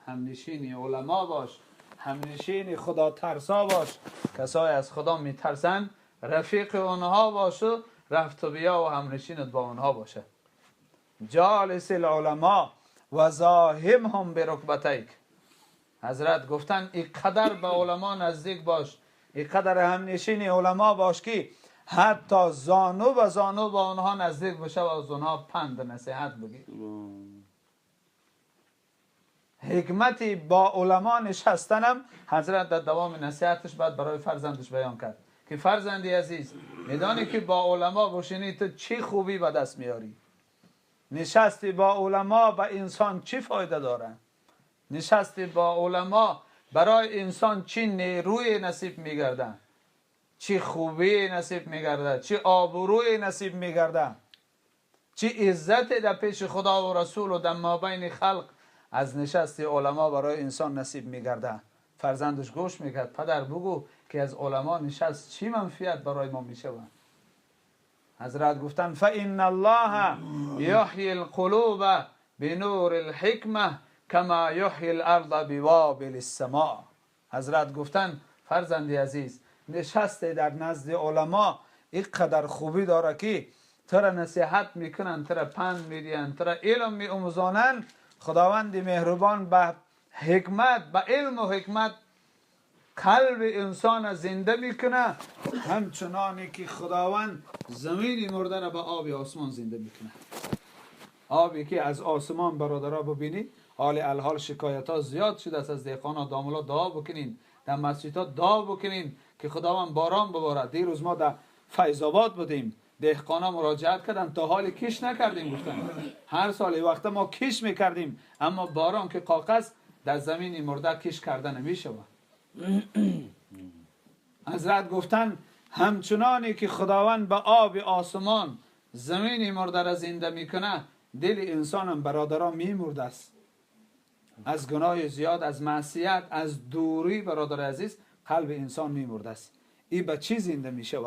همنشین علما باش، همنشین خدا ترسا باش. کسایی از خدا میترسن رفیق اونها باش و رفت و بیا و همنشینت با اونها باشه. جالس العلماء و زاحمهم برکبتیک. حضرت گفتن اینقدر به علما نزدیک باش، اینقدر همنشین علما باش که حتی زانو به زانو با آنها نزدیک بشه و از آنها پند نصیحت بگیر. حکمتی با علما نشستنم حضرت در دوام نصیحتش بعد برای فرزندش بیان کرد که فرزندی عزیز، میدانی که با علما بشینی تو چی خوبی به دست میاری؟ نشستی با علما به انسان چی فایده داره؟ نشستی با علما برای انسان چی نیروی نصیب میگرده؟ چی خوبی نصیب میگرده؟ چی آبروی نصیب میگرده؟ چی عزت در پیش خدا و رسول و در مابین خلق از نشست علما برای انسان نصیب میگرده؟ فرزندش گوش میکرد، پدر بگو که از علما نشست چی منفعت برای ما میشود؟ حضرت گفتن فإن الله یحیی القلوب بنور الحکمه کما یحیی الارض بوابل السماء. حضرت گفتن فرزندی عزیز، نشست در نزد علما اینقدر خوبی داره که تو را نصیحت میکنن، تو را پند میدین، تو را علم میاموزانن. خداوند مهربان به حکمت، به علم و حکمت قلب انسان زنده میکنه، همچنانی که خداوند زمین مرده را به آب آسمان زنده میکنه. آبی که از آسمان برادرها ببینی، حال الحال شکایت ها زیاد شده است از دهقان داملا. دعا بکنین، در مسجدها دعا بکنین که خداوند باران ببارد. دیروز ما در فیض آباد بودیم، دهقانا مراجعت کردن، تا حال کش نکردیم. گفتن هر سال وقت ما کش میکردیم، اما باران که قاقص در زمین مرده کش کرده نمیشه. حضرت گفتن همچنانی که خداوند به آب آسمان زمین مرده را زنده میکنه، دل انسانم برادران میمرده است از گناه زیاد، از معصیت، از دوری. برادر عزیز، قلب انسان میمرده است. ای به چی زنده میشه؟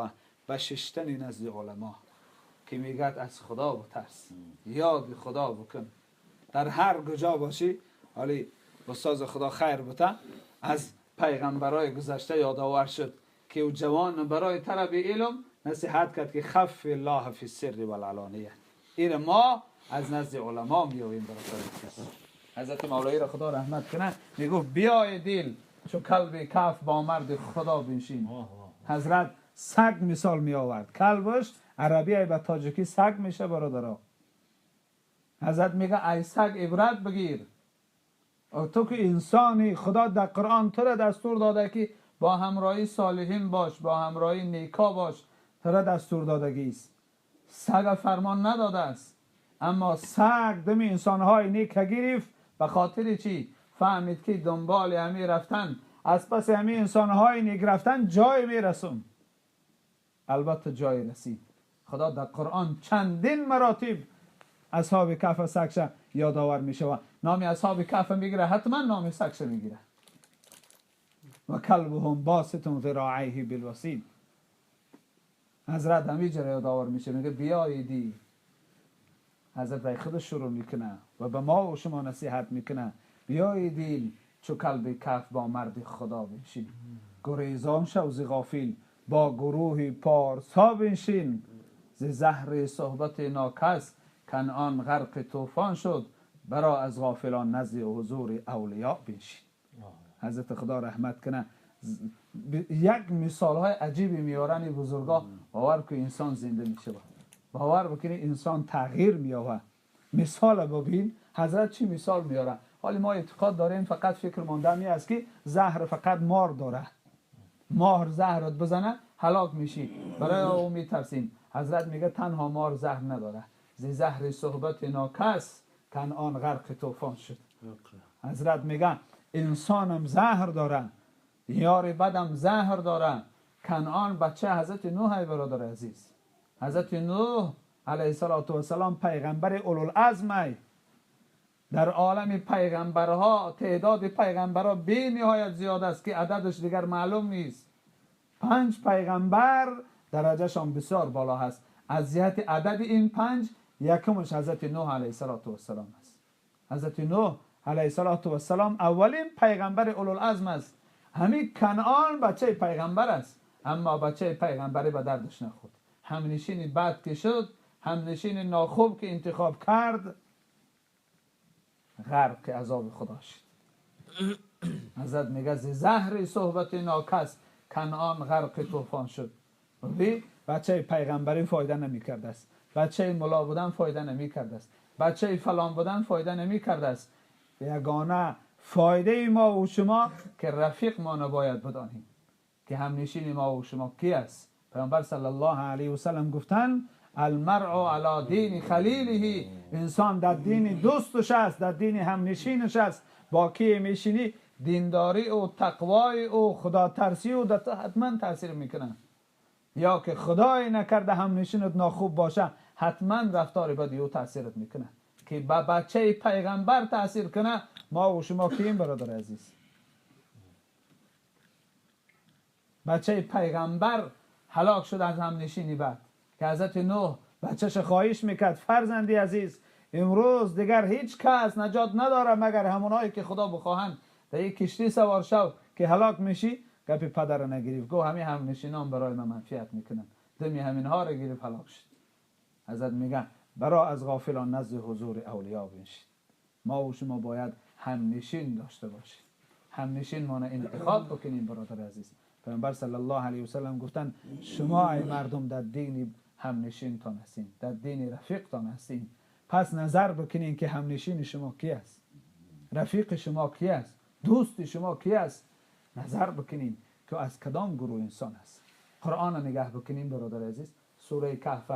به ششتن نزد علما که میگد از خدا بترس، یاد خدا بکن در هر کجا باشی. حالی استاد خدا خیر بته، از پیغمبرای گذشته یادآور شد که او جوان برای طلب علم نصیحت کرد که خف الله فی السر والعلانیه. این ما از نزد علما میویم. برادر عزیز، حضرت مولایی را خدا رحمت کنه، میگفت بیای دل چو کلب کف با مرد خدا بنشین. حضرت سگ مثال می آورد، کلبش عربی به تاجیکی سگ میشه برادرها. حضرت میگه ای سگ عبرت بگیر، تو که انسانی، خدا در قرآن تو را دستور داده که با همراهی صالحین باش، با همراهی نیکا باش، تو را دستور دادگی است. سگ فرمان نداده است، اما سگ دم انسانهای نیک گرفت. به خاطر چی؟ فهمید که دنبال همی رفتن، از پس همی انسانهای نیک رفتن جای میرسم. البته جای رسید. خدا در قرآن چندین مراتب اصحاب کهف سگشه یادآور میشود. نام اصحاب کهف میگیره، حتما نام سگشه میگیره. و کلبهم باسط ذراعیه بالوصید. حضرت همیجا یادآور میشه، میگه بیاییدی. حضرت به خودش شروع میکنه و به ما و شما نصیحت میکنه، بیاییدین چو کلب کهف با مرد خدا بنشین، گریزان شو ز غافل با گروه پارسا بنشین. ز زهر صحبت ناکس کنعان غرق طوفان شد، برا از غافلان نزد حضور اولیا بنشین. حضرت خدا رحمت کنه، یک مثال های عجیبی میارن این بزرگا، باور که انسان زنده میشه، باور بکنی انسان تغییر مییابه. مثال ببین حضرت چی مثال میاره. حالی ما اعتقاد داریم، فقط فکر مانده می است که زهر فقط مار داره، مار زهرت بزنه هلاک میشی، برای او میترسیم. حضرت میگه تنها مار زهر نداره. ز زهر صحبت ناکس کنعان غرق طوفان شد. حضرت میگه انسانم زهر داره، یار بدم زهر داره. کنعان بچه حضرت نوح، برادر عزیز، حضرت نوح علیه السلام پیغمبر اولوالعزم در عالم پیغمبرها. تعداد پیغمبرها بی نهایت زیاد است که عددش دیگر معلوم نیست. 5 پیغمبر درجهشان بسیار بالا هست. از جهت عدد این 5 یکمش حضرت نوح علیه السلام است. حضرت نوح علیه السلام اولین پیغمبر اولوالعزم است. همین کنعان بچه پیغمبر است، اما بچه پیغمبری به دردش نخورد. همنشین بد که شد، همنشین ناخوب که انتخاب کرد، غرق عذاب خدا شد. حضرت میگه زهر صحبت ناکس کنعان غرق طوفان شد. ولی بچه پیغمبری فایده نمیکرده است، بچه ملا بودن فایده نمیکرده است، بچه فلان بودن فایده نمیکرده است. یگانه فایده ما و شما که رفیق ما نباید بدانیم که همنشین ما و شما کی است. پیامبر صلی الله علیه و سلم گفتن المرء علی دین خلیله، انسان در دین دوستش است، در دین همنشینش است. با کی میشینی دینداری و تقوای و خدا ترسی و در حتما تاثیر میکنه. یا که خدای نکرده همنشینت ناخوب باشه، حتما رفتار بدی او تاثیرت میکنه. که با بچه پیغمبر تاثیر کنه، ما و شما کیم برادر عزیز؟ بچه پیغمبر هلاک شد از همنشینی بد، که حضرت نوح بچهش خواهش میکرد فرزندی عزیز امروز دیگر هیچ کس نجات نداره مگر همونایی که خدا بخواهند، در یک کشتی سوار شو که هلاک میشی. گپی پدر نگرفت، گو همین همنشینان برای من منفیت میکنن، دمی همینها رو گرفت هلاک شد. حضرت میگن برا از غافلان نزد حضور اولیا بنشید. ما و شما باید همنشین داشته باشیم، همنشین ما انتخاب بکنیم برادر عزیز. پیامبر صلی الله علیه و سلم گفتن شما ای مردم در دین همنشینتان هستین، در دین رفیقتان هستین، پس نظر بکنین که همنشین شما کی است، رفیق شما کی است، دوست شما کی است. نظر بکنین که از کدام گروه انسان است. قرآن نگاه بکنین برادر عزیز، سوره کهف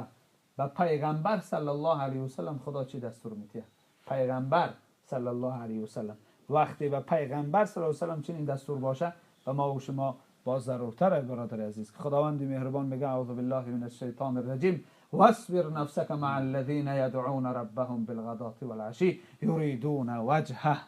به پیغمبر صلی الله علیه و سلم خدا چی دستور میده؟ پیغمبر صلی الله علیه و سلم وقتی به پیغمبر صلی الله علیه و سلم چنین دستور باشه، به ما و شما باز ضرورتره برادر عزیز. خداوند مهربان میگه اعوذ بالله من الشیطان الرجیم واصبر نفسك مع الذين يدعون ربهم بالغداة والعشی یریدون وجهه.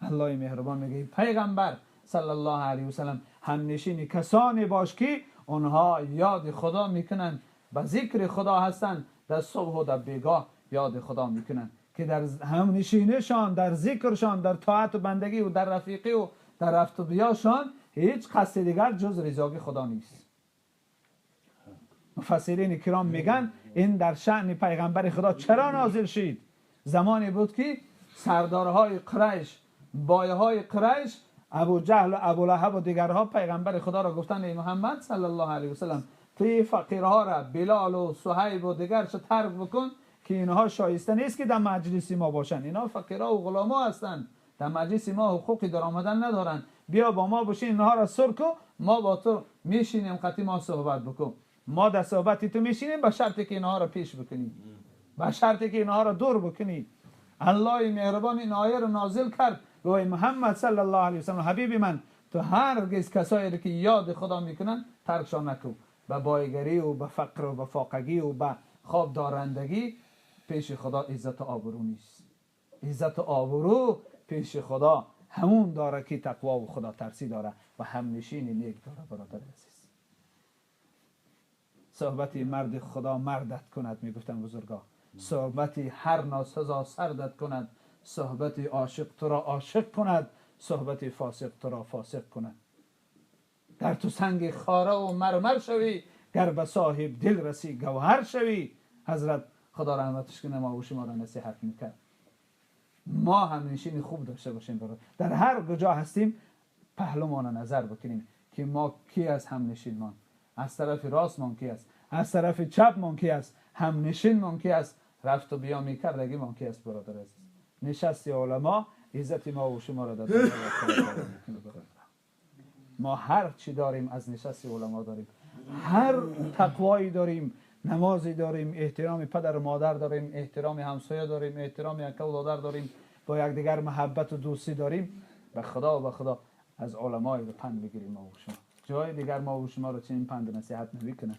الله مهربان میگه پیغمبر صلی الله علیه و سلم همنشین کسانی باش که اونها یاد خدا میکنن، به ذکر خدا هستن، در صبح و در بیگاه یاد خدا میکنن، که در همنشینشان، در ذکرشان، در طاعت و بندگی و در رفیقی و در رفت و بیاشان هیچ قصد دیگر جز رضای خدا نیست. مفسرین کرام میگن این در شأن پیغمبر خدا چرا نازل شد؟ زمانی بود که سردارهای قریش، بایهای قریش، ابو جهل و ابو لهب و دیگرها پیغمبر خدا را گفتن ای محمد صلی الله علیه و سلم توی فقیرها را، بلال و صهیب و دیگرش ترک بکن که اینها شایسته نیست که در مجلس ما باشن، اینها فقیرها و غلاما هستند، در مجلس ما حقوقی در آمدن ندارن، بیا با ما بشین، اینها را سر کو، ما با تو میشینیم، قطعی ما صحبت بکن، ما در صحبتی تو میشینیم به شرطی که اینها را پیش بکنی، به شرطی که اینها را دور بکنی. الله مهربان این آیه را نازل کرد گوی محمد صلی الله علیه و سلم حبیب من تو هرگز کسایی که یاد خدا میکنن ترکشان نکن، به بایگری و به فقر و به فاقگی و به خواب دارندگی پیش خدا عزت و آبرو نیست. عزت و آبرو پیش خدا همون داره که تقوا و خدا ترسی داره و همنشین نیک داره. برادر عزیز صحبت مرد خدا مردت کند، میگفتن بزرگا، صحبت هر ناسزا سردت کند، صحبت عاشق تو را عاشق کند، صحبت فاسق تو را فاسق کند. در تو سنگ خاره و مرمر شوی، گر به صاحب دل رسی گوهر شوی. حضرت خدا رحمتش کنه ما و شما را نصیحت میکرد ما همنشین خوب داشته باشیم برادر. در هر کجا هستیم پهلومان نظر بکنیم که ما کی از همنشینمان، از طرف راست من کی است، از طرف چپ من کی است، همنشین من کی است، رفت و بیا میکردگی من کی است. برادر عزیز نشست علما عزت ما و شما را در دنیا و ما هر چی داریم از نشست علما داریم، هر تقوایی داریم، نمازی داریم، احترام پدر و مادر داریم، احترام همسایه داریم، احترام یک و دادر داریم، با یکدیگر محبت و دوستی داریم. به خدا و به خدا از علمای رو پند بگیریم ما و شما. جای دیگر ما و شما رو چنین پند نصیحت نمیکنن.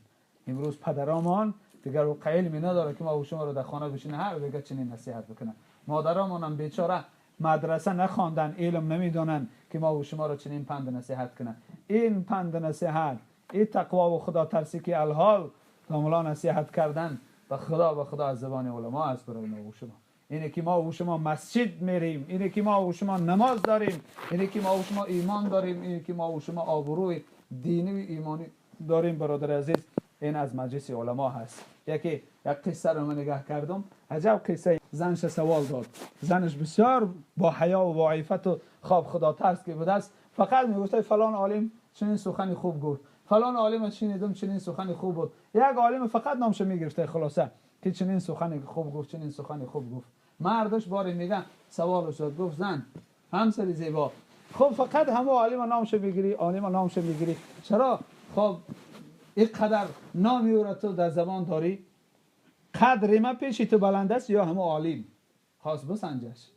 امروز پدرامان دیگر او علمی نداره که ما و شما رو در خانه بشینه هر دیگه چنین نصیحت بکنن. مادرمان هم بیچاره مدرسه نخواندن، علم نمیدونن که ما و شما رو چنین پند نصیحت کنن. این پند نصیحت، این تقوا و خدا ترسی که الحال داملا نصیحت کردن، به خدا به خدا از زبان علما است برای ما و شما. اینه که ما و شما مسجد میریم، اینه که ما و شما نماز داریم، اینه که ما و شما ایمان داریم، اینه که ما و شما آبروی دینی و ایمانی داریم. برادر عزیز، این از مجلس علما هست. یکی یک قصه رو من نگاه کردم، عجب قصه. زنش سوال داد، زنش بسیار با حیا و با عفت و خواب خدا ترس که بوده است، فقط میگفت فلان عالم چنین سخنی خوب گفت، فلان عالم شنیدم چنین سخنی خوب بود. یک عالم فقط نامش میگرفته، خلاصه که چنین سخنی خوب گفت، چنین سخنی خوب گفت. مردش باری میگه سوالش داد، گفت زن همسری زیبا، خب فقط همه عالم نامش میگیری، عالم نامش میگیری، چرا خب اینقدر نامی او را تو در زبان داری؟ قدر ما پیشی تو بلند است یا همه عالم؟ خواست بسنجش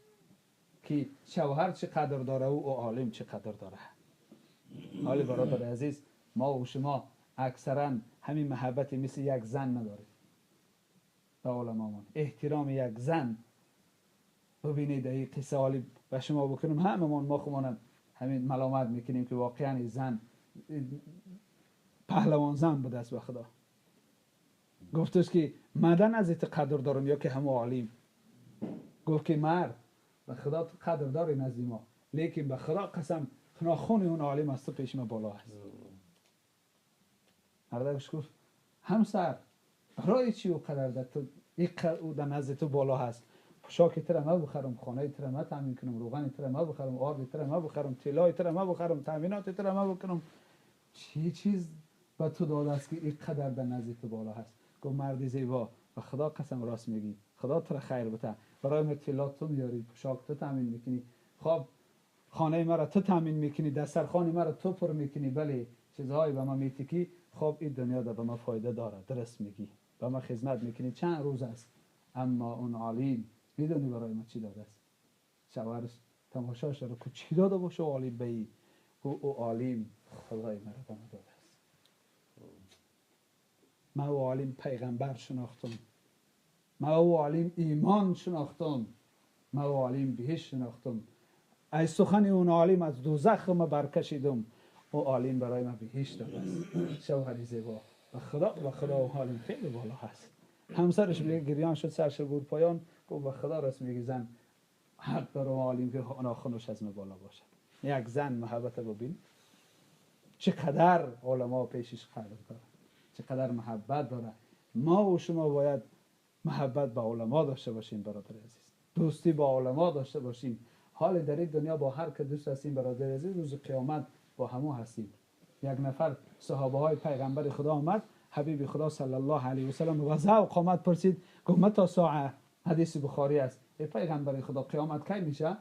که شوهر چه قدر داره و او عالم چه قدر داره. حالی برادر عزیز، ما و شما اکثرا همین محبت مثل یک زن نداریم به علمامان، احترام یک زن. ببینید این قصه حالی به شما بکنم، هممان ما خودمان همین ملامت میکنیم که واقعا این زن پهلوان زن بوده است. به خدا گفتش که مدن از ایت قدر دارم یا که همه عالم؟ گفت که مرد به خدا تو قدر داری نزد ما، لیکن به خدا قسم ناخون اون عالم از تو پیش ما بالا است. مردکش گفت همسر برای چی او قدر در تو او در نزد تو بالا هست؟ پوشاک تر ما بخرم، خانه تر ما تامین کنم، روغن تر ما بخرم، آرد تر ما بخرم، طلای تر ما بخرم، تامینات تر ما بکنم، چی چیز به تو داده است که اینقدر در نزد تو بالا هست؟ گفت مرد زیبا و خدا قسم راست میگی، خدا تو را خیر بده، برای من طلا تو میاری، پوشاک تو تامین میکنی، خب خانه مرا تو تامین میکنی، دسترخوان مرا تو پر میکنی، بله چیزهایی به ما میتکی، خب این دنیا ده به ما فایده داره، درست میگی، به ما خدمت میکنی چند روز است. اما اون عالم میدونی برای ما چی داده است؟ شوهرش تماشاش رو که چی داده باشه عالم به ای؟ او عالم خدای مرا به ما داده است. من او عالم پیغمبر شناختم، من او عالم ایمان شناختم، من او عالم بهش شناختم، ای سخن اون عالم از دوزخ ما برکشیدم، او عالم برای من بهش داده است. شوهر زیبا و خدا و خدا و عالم خیلی بالا هست. همسرش میگه گریان شد، سرش بود پایان، گفت به خدا راست میگه زن حق داره عالم که ناخنش از ما بالا باشه. یک زن محبت ببین چقدر علما پیشش قدر داره، چقدر محبت داره. ما و شما باید محبت با علما داشته باشیم برادر عزیز، دوستی با علما داشته باشیم. حال در این دنیا با هر که دوست هستیم برادر عزیز، روز قیامت با همو هستیم. یک نفر صحابه های پیغمبر خدا آمد، حبیب خدا صلی الله علیه و سلم و ذوق آمد پرسید، گفت متا ساعه؟ حدیث بخاری است. ای پیغمبر خدا قیامت کی میشه؟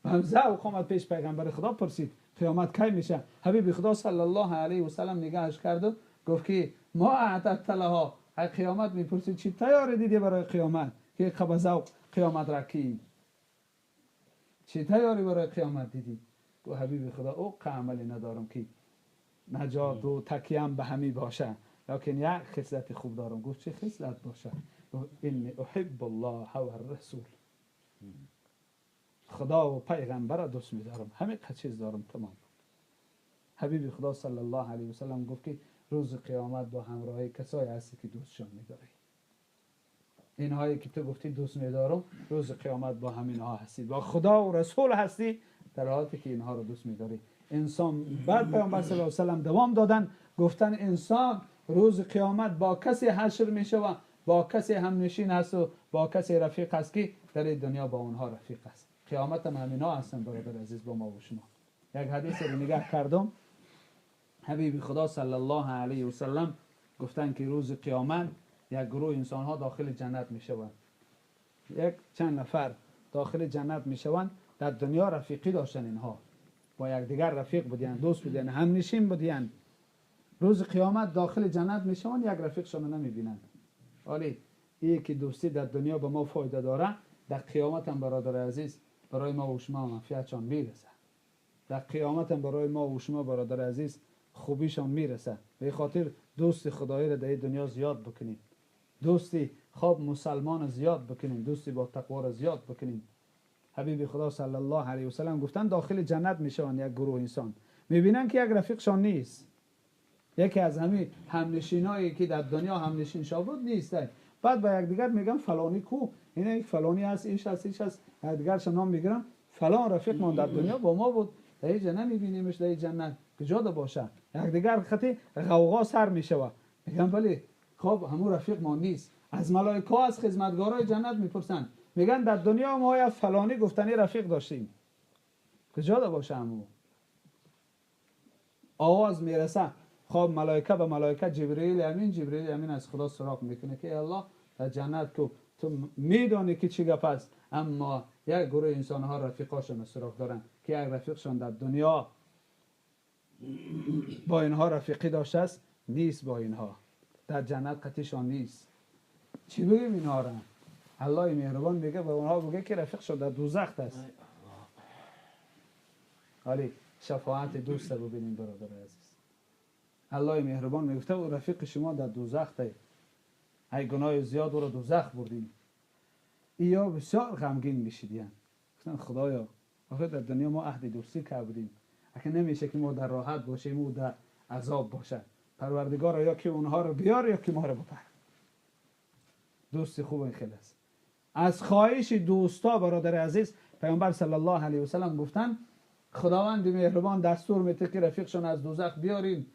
ذوق آمد پیش پیغمبر خدا پرسید قیامت کی میشه؟ حبیب خدا صلی الله علیه و سلم نگاهش کرد و گفت که ما اعددت لها، قیامت میپرسید چی تیاری دیدی برای قیامت که قبل ذوق قیامت را کی چی تیاری برای قیامت دیدی؟ گفت حبیب خدا او عملی ندارم که نجات و تکیم به همی باشه، لکن یک خصلت خوب دارم. گفت چه خصلت باشه؟ گفت انی احب الله و الرسول، خدا و پیغمبر را دوست می‌دارم، همین چیز دارم تمام. حبیب خدا صلی الله علیه و سلم گفت که روز قیامت با همراهی کسایی هستی که دوستشان می‌داری، اینهایی که تو گفتی دوست می‌دارم، روز قیامت با همینها هستی، با خدا و رسول هستی در حالتی که اینها رو دوست می‌داری. انسان بعد پیامبر صلی الله علیه و سلم دوام دادن، گفتن انسان روز قیامت با کسی حشر میشه و با کسی همنشین هست و با کسی رفیق هست که در این دنیا با اونها رفیق است. قیامت هم همینا هستن برادر عزیز با ما و شما. یک حدیث رو نگاه کردم، حبیب خدا صلی الله علیه و سلم گفتن که روز قیامت یک گروه انسان ها داخل جنت میشوند، یک چند نفر داخل جنت میشوند، در دنیا رفیقی داشتن، اینها با یکدیگر رفیق بودین، دوست بودین، همنشین بودین. روز قیامت داخل جنت میشوند، یک رفیقشان رو نمیبینند. ولی این که دوستی در دنیا به ما فایده داره، در قیامت هم برادر عزیز برای ما و شما منفعتشان میرسه. در قیامت هم برای ما و شما برادر عزیز خوبیشان میرسه. به خاطر دوست خدایی را در این دنیا زیاد بکنیم، دوستی خواب مسلمان زیاد بکنیم، دوستی با تقوا را زیاد بکنیم. حبیب خدا صلی الله علیه و سلم گفتن داخل جنت میشوند یک گروه انسان، میبینن که یک رفیقشان نیست، یکی از همین همنشینایی که در دنیا همنشین شا بود نیست. بعد با یکدیگر میگن فلانی کو؟ این یک فلانی هست، ایش هست، ایش هست، دیگرش نام میگیرن. فلان رفیق ما در دنیا با ما بود، در اینجا نمیبینیمش، در جنت کجا ده باشه؟ یک دیگر خطی غوغا سر میشوه. میگن بله خب همون رفیق ما نیست. از ملائکه، از خدمتگارای جنت میپرسن، میگن در دنیا ما یک فلانی گفتنی رفیق داشتیم، کجا ده باشه همون؟ آواز میرسه. خب ملائکه به ملائکه، جبرئیل امین، جبرئیل امین از خدا سراغ میکنه که الله در جنت کو تو میدانی که چی گپ است، اما یک گروه انسان ها رفیقاشون سراغ دارن که یک رفیقشان در دنیا با اینها رفیقی داشته است، نیست با اینها در جنت، قطیشان نیست. چی بگیم اینها را؟ الله مهربان میگه به اونها بگه که رفیقشان در دوزخ است. ولی شفاعت دوست رو ببینیم برادر عزیز. الله مهربان میگفته او رفیق شما در دوزخ ده، ای گناه زیاد او را دوزخ بردیم. ایا بسیار غمگین میشیدین، گفتن خدایا آخه در دنیا ما عهد دوستی کرده بودیم، اگه نمیشه که ما در راحت باشیم او در عذاب باشه. پروردگار یا که اونها رو بیار یا که ما رو ببر. دوست خوب این خیلی است. از خواهش دوستا برادر عزیز، پیامبر صلی الله علیه و سلم گفتن خداوند مهربان دستور میده که رفیقشان از دوزخ بیارین.